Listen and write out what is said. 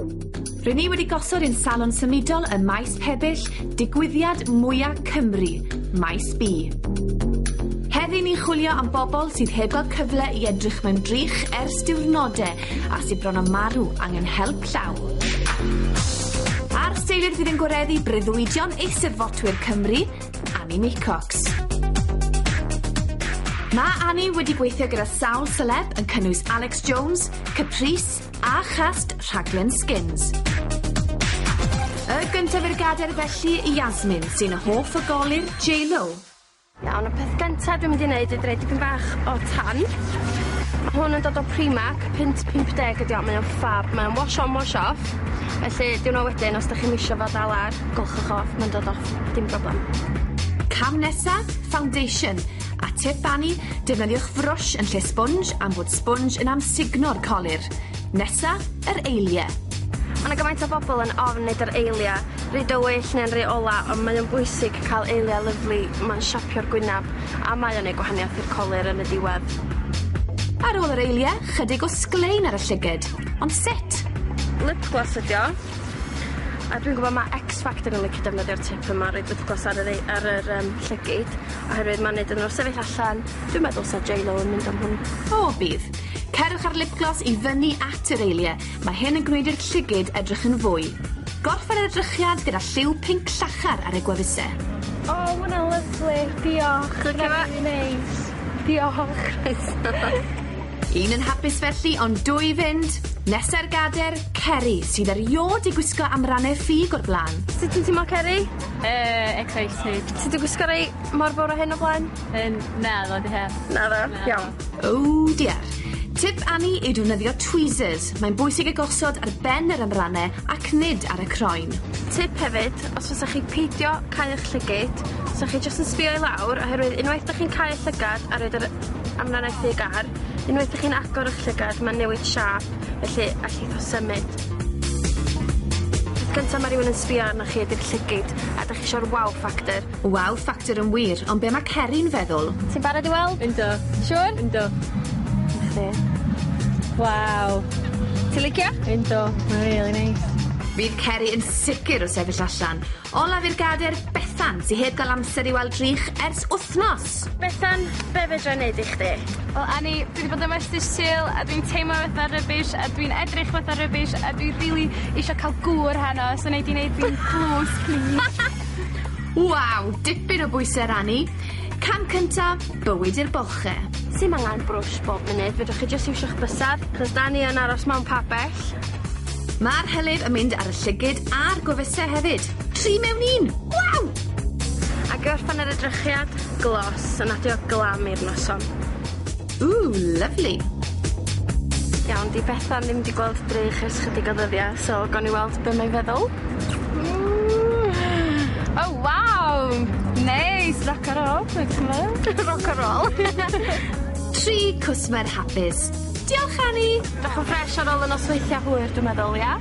R'yn ni wedi gosod ein salon symudol ym Maes Pebyll, digwyddiad mwya Cymru, Maes B. Heddi ni'n chwilio am bobl sydd heb gael cyfle i edrych mewn drych ers diwrnode a sydd bron â marw angen help llaw. A'r steiliwr fydd yn gwireddu breuddwydion Eisteddfotwyr Cymru, Annie Maycox. Mae Annie wedi gweithio gyda sawl celeb yn cynnwys Alex Jones, Caprice a chast rhaglen Skins. Y gyntaf i'r gadair felly, Yasmin, sy'n hoff o golur J-Lo. Iawn, y peth gynta dwi'n mynd i neud ydi roi dipyn bach o tan. Ma' hwn yn dod o Primark, punt 50 ydi o, mae o'n ffab, mae o'n wash on wash off. Felly diwrnod wedyn os 'dach chi'm isio fo dal ar, golchwch off, mae'n dod off, dim problem. Cam nesa, foundation. A tip Annie, defnyddiwch frwsh yn lle sponge am fod sponge yn amsugno'r colur. Nesa, yr eilie. Ma' 'na gymaint o bobol yn ofn neud yr eilia rhy dywyll ne'n rhy ola on' mae o'n bwysig ca'l eilia lyfli, ma'n siapio'r gwynab a mae o'n neud gwahaniath i'r colur yn y diwedd. Ar ôl yr eilie, chydig o sglein ar y llyged. Ond sut? Lip gloss ydi o. A dwi'n gwbod ma' X Factor yn licio defnyddio'r tip yma roid lip gloss ar yr ei- ar yr yym llygid oherwydd ma'n neud iddyn nw sefyll allan. Dwi'n meddwl sa J.Lo yn mynd am hwn. O, bydd. Cerwch â'r lip gloss i fyny at yr eilie. Mae hyn yn gwneud i'r llygid edrych yn fwy. Gorffen yr edrychiad gyda lliw pinc llachar ar y gwefuse. O, ma' wnna'n lyfli. Diolch. Licio fe? Rili neis. Diolch. Un yn hapus felly, ond dwy fynd. Nesa'r gader, Ceri, sydd eriod 'di gwisgo amrannau ffug o'r blaen. Sut ti'n teimlo Ceri? Excited. Ti 'di gwisgo rei mor fowr o hyn o blaen? Yn naddo 'di heb. Naddo? Iawn. Oh dear. Tip Annie yw defnyddio tweezers. Mae'n bwysig eu gosod ar ben yr amrannau ac nid ar y croen. Tip hefyd, os fysach chi peidio cau 'ych llygid, 'sach chi jyst yn sbio i lawr oherwydd unwaith 'dych chi'n cau 'ych llygad a roid yr amrannau ffug ar, unwaith 'dych chi'n agor 'ych llygad ma'n newid siâp, felly allith o symud. Peth gynta ma' rywun yn sbio arnoch chi ydi'r llygid a 'dych chi isio'r wow factor. Wow factor yn wir, ond be' ma' Ceri'n feddwl? Ti'n barod i weld? Yndw. Siŵr? Yndw. 'Na chdi. Waw. Ti licio? Yndw, mae'n rili neis. Fydd Ceri yn sicr o sefyll allan. Olaf i'r gader, Bethan, sy heb ga'l amser i weld drych ers wthnos. Bethan, be' fedrai neud i chdi? Wel Annie, dwi 'di bod yma ers dydd Sul a dwi'n teimlo fatha rubbish a dwi'n edrych fatha rubbish a dwi rili isio ca'l gŵr heno so wnei di neud fi'n tlws plîs. Waw, dipyn o bwyse ar Annie. Cam cynta, bywyd i'r bolche. Sim angan brwsh bob munud, fedrwch chi jyst iwsio'ch bysedd, 'chos 'dan ni yn aros mewn pabell. Ma'r hylif yn mynd ar y llygid a'r gwefuse hefyd. Tri mewn un! Waw! Ag i orffen yr edrychiad, glos yn adio glam i'r noson. Ww, lyfli. Iawn, 'di Bethan ddim 'di gweld drych ers chydig o ddyddia, so gawn ni weld be' mae'n feddwl. Oh waw! Neis, rock a roll, Rock a roll. Tri cwsmer hapus. Diolch, Annie! Dach yn ffresh ar ôl y nosweithia hwyr dwi'n meddwl, ia?